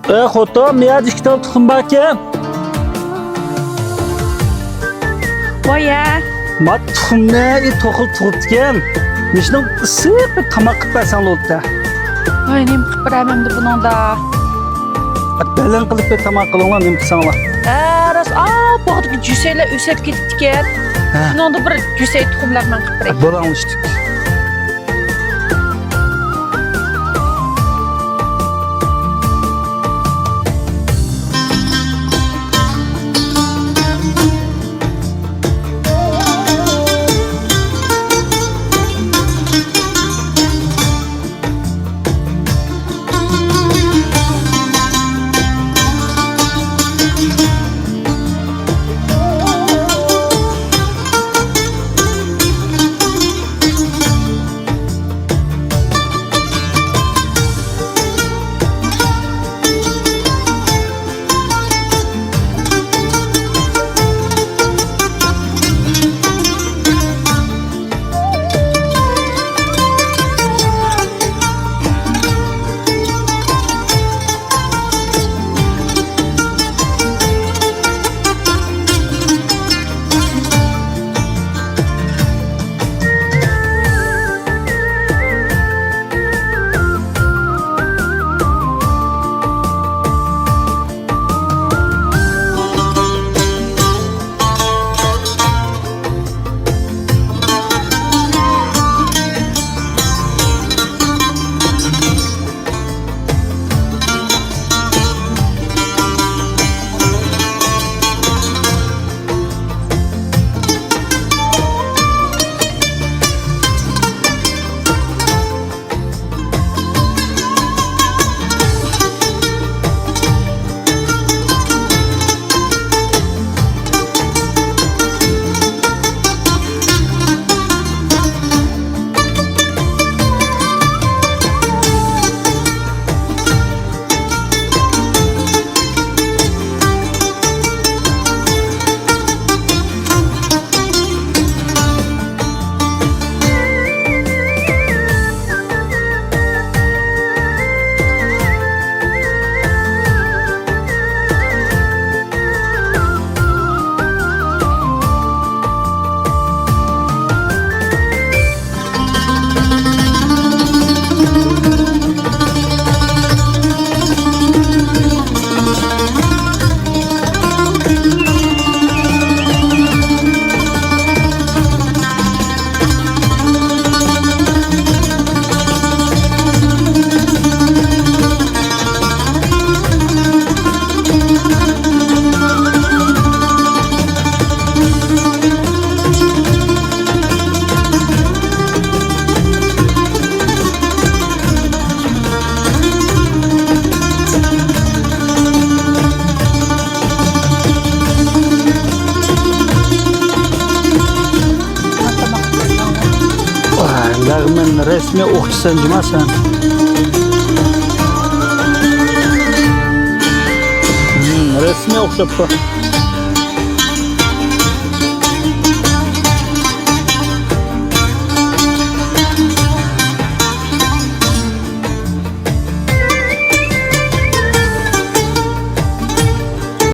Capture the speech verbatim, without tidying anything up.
ئە، خوتۇن، مېيەردە ئىككى تال تۇخۇم باركەن. ۋاي، ھە. ما تۇخۇمنى ئى توخۇل تۇغۇپتىكەن. مىشنىڭ ئىسسىق بىر تاماق قىلىپ بەرسەڭ بولدى. ۋاي، نېمە قىلىپ بېرەمەن ئەمدى بۇنىڭدا؟ بەلەن قىلىپ بىر تاماق قىلىڭلار، نېمە قىلساڭلار. ھە، راست. ئا، باغدىكى جۈسەيلەر ئۆسۈپ كېتىپتىكەن. ھە. شۇنىڭدا بىر جۈسەي تۇخۇملار مەن قىلىپ بېرەي. بولۇڭلىشتىك. ۋاي، لەغمەن، رەسمىي ئوخشىسەن جۇما سەن. ھىم، رەسمىي ئوخشاپتۇ.